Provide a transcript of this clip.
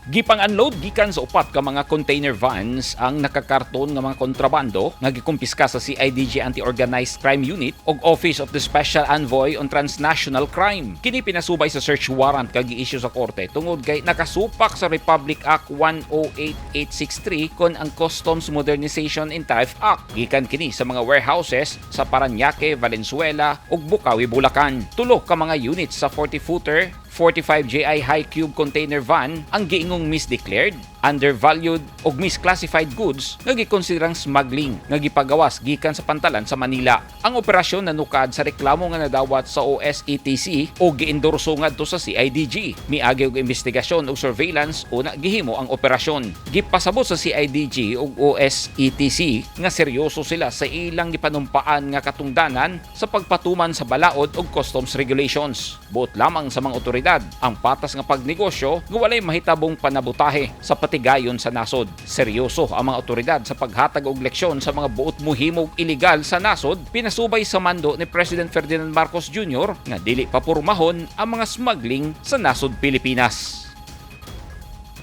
Gipang-unload gikan sa upat ka mga container vans ang nakakarton nga mga kontrabando nga gikumpiska sa CIDG Anti-Organized Crime Unit ug Office of the Special Envoy on Transnational Crime. Kini pinasubay sa search warrant kag gi-issue sa korte tungod kay nakasupak sa Republic Act 108863 kon ang Customs Modernization and Tariff Act. Gikan kini sa mga warehouses sa Parañaque, Valenzuela ug Bocaue, Bulacan. Tulo ka mga units sa 40-footer 45 JI High Cube container van ang giingong misdeclared, undervalued ug misclassified goods nga gikonsiderang smuggling nga gipagawas gikan sa pantalan sa Manila. Ang operasyon nanukad sa reklamo nga nadawat sa OSETC o giendorso ngadto sa CIDG. Miagi og investigasyon ug surveillance una gihimo ang operasyon. Gipasabot sa CIDG ug OSETC nga seryoso sila sa ilang gipanumpaan nga katungdanan sa pagpatuman sa balaod ug customs regulations. Buot lamang sa mga otoridad ang patas nga pagnegosyo nga walay mahitabong panabutahe sa patigayon sa nasod. Seryoso ang mga otoridad sa paghatag og leksyon sa mga buot muhimog illegal sa nasod, pinasubay sa mando ni President Ferdinand Marcos Jr. nga dili papurmahon ang mga smuggling sa nasod Pilipinas.